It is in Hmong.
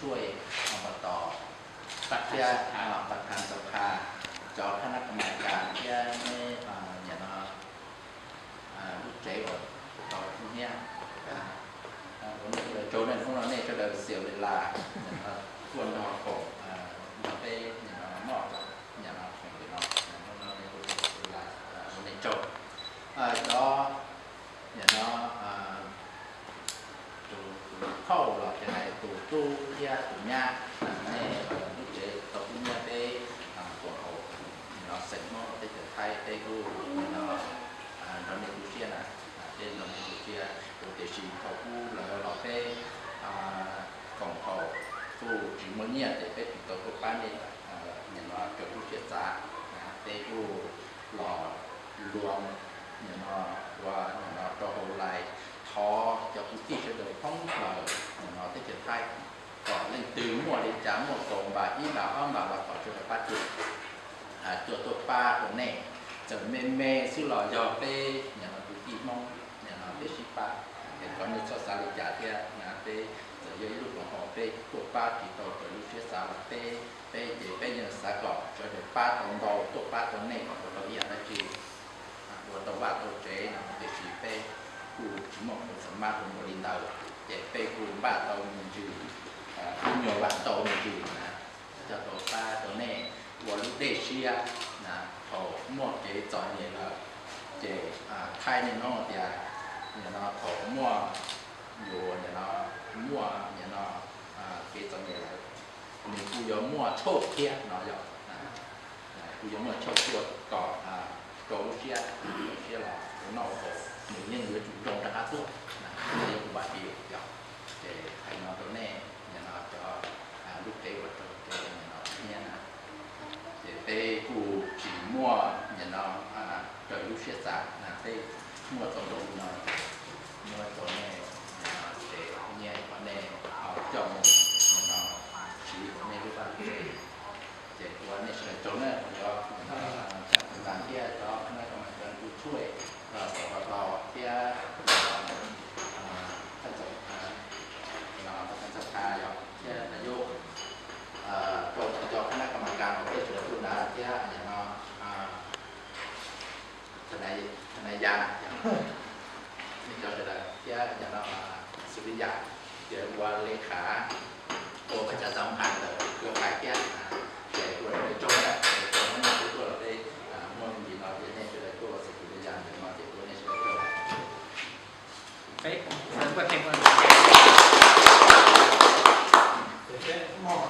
Tshuaj, Ob Pov Tom, thiab Pab Thas Xav Pha, cov khab nab kas mas kas thiab neb, nim no lub tsev uas tau kub hnyiab. Ua nej sawv daws tsaug, nej hnub no nej sawv daws xiam li las tuaj nrog koom nrog peb nim no moj nim no khoom ntawm no, hnub no nej kuj tau xiam li las, ua nej tsaug. Cov nim no tus phauj los ces hais tus tub thiab tus nyab, nej lub tsev tau kub hnyiab peb koom haum nim no xeem Hmoob teb chaws Thaib, peb kuj nim no nrog nej tu siab na, peb nrog nej tu siab, tiam sis thaum ub lawv los peb koom haum kuj tsis muaj nyiaj ces peb tsis tau tuaj pab nej nim no raws lub siab xav, peb kuj los luag nim no ua nim no rau hauv lais thov cov kwv tij sawv daws thoob plaws nim no teb chaws Thaib kom leej twg muaj li cas muaj kaum npam ib npam ob npam los kom sawv daws pab cuam, cuam tuaj pab rau nej. Txawm me me xwb los yog peb nim no kwv tij Hmoob nim no peb sib pab, es kom nej txhob xav li cas thiab na, peb txawm yog ib lub koom haum peb tuaj pab tsis tau raws lub siab xav los peb, peb ces peb yeej xav kom sawv daws pab tau ntau, tuaj pab tau nej kom ua tau ib yam dab tsi, ua tau vaj tau tsev no, tiam sis peb kuj tsis muaj khoom xav mab ua npaum li ntawd, ces peb kuj npaj tau me ntsis, ib nyuag vam tau me ntsis na, coj tau pab tau nej ua lub dej siab na, thaum muaj kev txom nyem lawm ces Thaib nej hnov tias nim no thaum muaj, yus nim no muaj nim no kev txom nyem lawm, nws kuj yuav muaj tshauj thiab no yog, kuj yuav muaj tshauj thiab kom rau lub siab, rau siab los ua noj ua haus nws yeej yuav tsum zoo rov qab tuaj, yuav kuv vam tias yog. Ces hais no rau nej nim no cov lub tsev uas raug kev txom nyem no hnyiab na, ces peb kuj tsis muaj nim no raws lub siab xav na, peb muaj tau npaum li no ces muab rau nej nim no tsev nyiaj kom nej ho coj mus nim no siv rau nej lub vaj lub tsev. Ces ua nej sawv daws tsaug na, cov nim no Thaj Xav Pha thiab cov khab nab kas mas kas tus tshuaj, Pov Tom thiab Thaj Xav Pha, Thaj Xav Pha yog thiab Nais Yub, rau cov khab nab kas mas kas uas peb sawv daws tuaj ntawd thiab nim no Thaj Nais Yas, nej cov sawv daws thiab nim no Xus Lis Yas, ces ua li qhav ua pab cov xav nqas ntawm Kws Qais thiab, ces ua sawv daws tsaug na, tsaug na, nej tuaj los peb muaj me ntsis no ces nej sawv daws tuaj los Xus Lis Yas ntawm no ces ua nej sawv daws tsaug. Peb kuj muaj